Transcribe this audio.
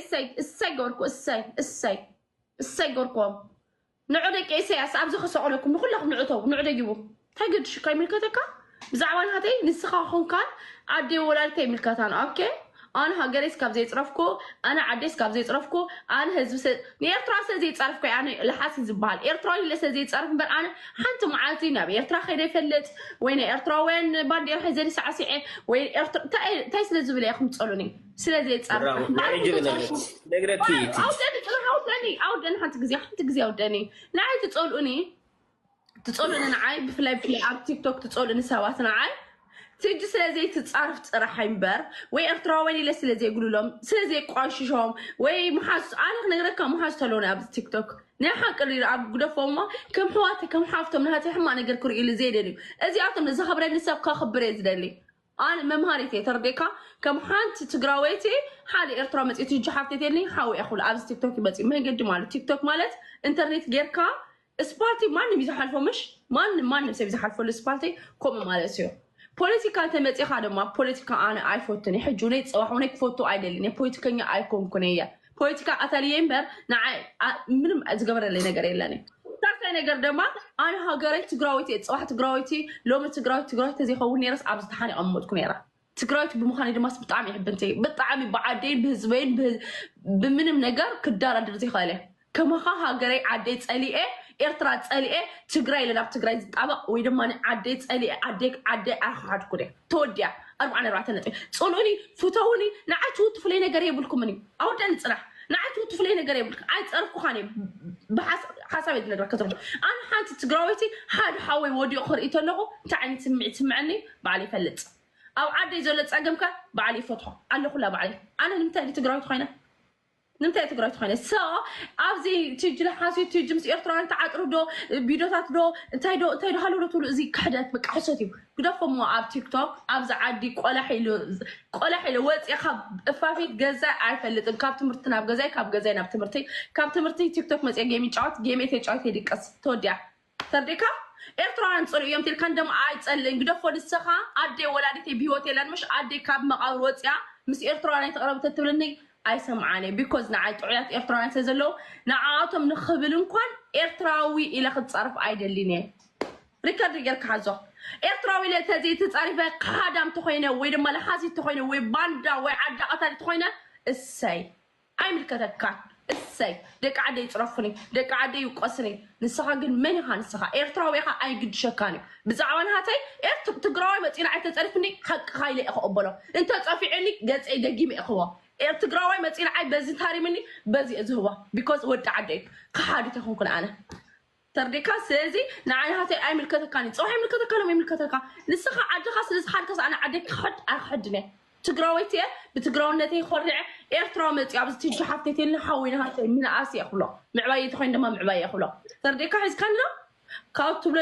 እሰይ እሰይ ገርኩ እሰይ እሰይ እሰይ ገርኩም። ንዑ ደቂ ኢሳያስ ኣብዚ ክሰቕለኩም ንኩላኹም ንዑ ተው ንዑ ደጊቡ እንታይ ገድሽ ከይምልከተካ ብዛዕባ ናተይ ንስኻ ኾንካን ኣደይ ወላዲተይ ይምልከታን ኦኬ። ኣነ ሃገረይ ስካብ ዘይፅረፍኩ ኣነ ዓደይ ስካብ ዘይፅረፍኩ ኣነ ህዝቢ ንኤርትራ ስለ ዘይፃረፍኩ ኣነ ለሓሲ ዝበሃል ኤርትራዊ ኢለ ስለ ዘይፃረፍ እምበር ኣነ ሓንቲ መዓልቲ ናብ ኤርትራ ከይደ ይፈልጥ ወይ ናይ ኤርትራውያን ባንዴራ ሒዘ ሳዕሲዐ ወይ እንታይ ስለ ዝብል ኢኹም ፀሉኒ ስለ ዘይፃረፍ ነግረኪ ኣውደኒ ሓንቲ ግዜ ሓንቲ ግዜ ኣውደኒ ንዓይ ትፀልኡኒ ትፀልኡኒ ንዓይ ብፍላይ ብፍላይ ኣብ ቲክቶክ ትፀልኡኒ ሰባት ንዓይ ትጂ ስለዘይ ትፃርፍ ፅራሕ እምበር ወይ ኤርትራውያን ኢለ ስለዘይ ጉልሎም ስለዘይ ቋሽሾም ወይ ምሓዝ ኣነ ክነግረካ ምሓዝ ተለውኒ ኣብዚ ቲክቶክ ናይ ሓቂ ሪር ኣብ ጉደፎሞ ከም ሕዋተ ከም ሓፍቶም ናሃተ ሕማቅ ነገር ክርእሉ ዘይደልዩ እዚኣቶም ንዝኸብረኒ ሰብ ከኽብር እየ ዝደሊ ኣነ መምሃሪት እየ ተርዴካ ከም ሓንቲ ትግራወይቲ ሓደ ኤርትራ መፅኡ ትጂ ሓፍተት የለኝ ሓው እየ ክብሉ ኣብዚ ቲክቶክ ይመፅኡ መንገዲ ማለት ቲክቶክ ማለት ኢንተርኔት ጌርካ ስፓልቲ ማንም እዩ ዝሓልፎ ምሽ ማንም ማንም ሰብ ዝሓልፈሉ ስፓልቲ ከምኡ ማለት እዩ ፖለቲካ እንተመፂኻ ድማ ፖለቲካ ኣነ ኣይፈቱን ሕጂ ውነይ ፀባሕ ውነይ ክፈቱ ኣይደልን ፖለቲከኛ ኣይኮንኩን እየ ፖለቲካ ቀተልየ እምበር ንዓይ ምንም ዝገበረለይ ነገር የለን ሳልሳይ ነገር ድማ ኣነ ሃገረይ ትግራወይቲ እየ ፅባሕ ትግራወይቲ ሎሚ ትግራወይቲ ትግራወይቲ ተዘይኸውን ነይረስ ኣብዚ ተሓን ይቐመጥኩ ነይራ ትግራዊት ብምዃነይ ድማ ብጣዕሚ ይሕብንተይ ብጣዕሚ ብዓደይን ብህዝበይን ብምንም ነገር ክዳራድር ዘይኽእል እየ ከማኻ ሃገረይ ዓደይ ፀሊኤ ኤርትራ ፀሊኤ ትግራይ ኢለ ናብ ትግራይ ዝጣበቕ ወይ ድማ ዓደይ ፀሊኤ ዓደይ ዓደይ ኣይክሓድኩን እየ ተወዲያ ኣርባዓን ኣርባዕተ ነጥቢ ፅልኡኒ ፍተውኒ ንዓይ ትውትፉለይ ነገር የብልኩምን እዩ ኣወደኒ ፅራሕ ንዓይ ትውትፉለይ ነገር የብልኩ ኣይፀርፍኩኻን እየ ሓሳብ እየ ዝነግረካ ዘሎ ኣነ ሓንቲ ትግራወይቲ ሓደ ሓወይ ወዲቑ ክርኢ ተለኹ እንታይ ዓይነት ስምዒት ስምዐኒ ባዕለ ይፈልጥ ኣብ ዓደይ ዘሎ ፀገምካ ባዕለ ይፈትሖ ኣለኹላ ባዕለ ኣነ ንምንታይ ትግራዊት ኮይነ ንምንታይ ትግራይ ትኾነ so ኣብዚ ትጅ ለሓሲ ትጅ ምስ ኤርትራውያን ተዓጥሩ ዶ ቢዶታት ዶ እንታይ ዶ እንታይ ዶ ሃሉ ዶ ትብሉ እዚ ክሕደት በቃ ሕሰት እዩ ግደፎሞ ኣብ ቲክቶክ ኣብዚ ዓዲ ቆላሕ ኢሉ ቆላሕ ኢሉ ወፅየ ካብ እፋፊት ገዛይ ኣይፈልጥን ካብ ትምህርቲ ናብ ገዛይ ካብ ገዛይ ናብ ትምህርቲ ካብ ትምህርቲ ቲክቶክ መፅየ ጌም ይጫወት ጌም ተጫወት ይድቀስ ተወዲያ ተርዲካ ኤርትራውያን ፅልኡ እዮም ትልካ እንደም ኣይፀልእን ግደፎ ንስኻ ኣደይ ወላዲተይ ብሂወት የላን ምሽ ኣደይ ካብ መቃብር ወፅያ ምስ ኤርትራውያን ኣይተቕረብ ተትብልኒ ኣይሰምዓን እየ because ንዓይ ጥዑያት ኤርትራውያን ስለ ዘለዉ ንዓኣቶም ንኽብል እንኳን ኤርትራዊ ኢለ ክፃርፍ ኣይደልን እየ ሪከርድ ጌርካ ሓዞ ኤርትራዊ ኢለ ተዘይተፃሪፈ ካሓዳም ተኾይነ ወይ ድማ ለሓሲ ተኾይነ ወይ ባንዳ ወይ ዓዳ ቀታሊ ተኾይነ እሰይ ኣይምልከተካን እሰይ ደቂ ዓደይ ይፅረፉኒ ደቂ ዓደይ ይውቀስኒ ንስኻ ግን መን ኢኻ ንስኻ ኤርትራዊ ኢኻ ኣይግድሸካን እዩ ብዛዕባ ንሃተይ ትግራዋይ መፂና ኣይተፀሪፍኒ ሓቅኻ ኢለ እየ ክቕበሎ እንተፀፊዑኒ ገፀይ ደጊመ እየ ክቦ ትግራዋይ መፂና ዓይ በዚ ታሪምኒ በዚ እየ ዝህቦ because ወዲ ዓደይ ክሓዲት ይኹንኩን ኣነ ተርዲካ ስለዚ ንዓይ ሃተይ ኣይምልከተካን እዩ ፅባሕ ይምልከተካ ሎም ይምልከተካ ንስኻ ዓድኻ ስለ ዝሓድከስ ኣነ ዓደይ ክሕድ ኣይክሕድን እየ ትግራወይቲ እየ ብትግራውነተይ ይኮርዐ ኤርትራዊ መፅኡ ኣብዚ ትጂ ሓፍተይ ተልና ሓወይ ንሃተይ ምንኣስ እየ ክብሎ ምዕባይ ተኮይን ድማ ምዕባይ እየ ክብሎ ተርዲካ ሒዝካኒ ዶ ካብ ትብሎ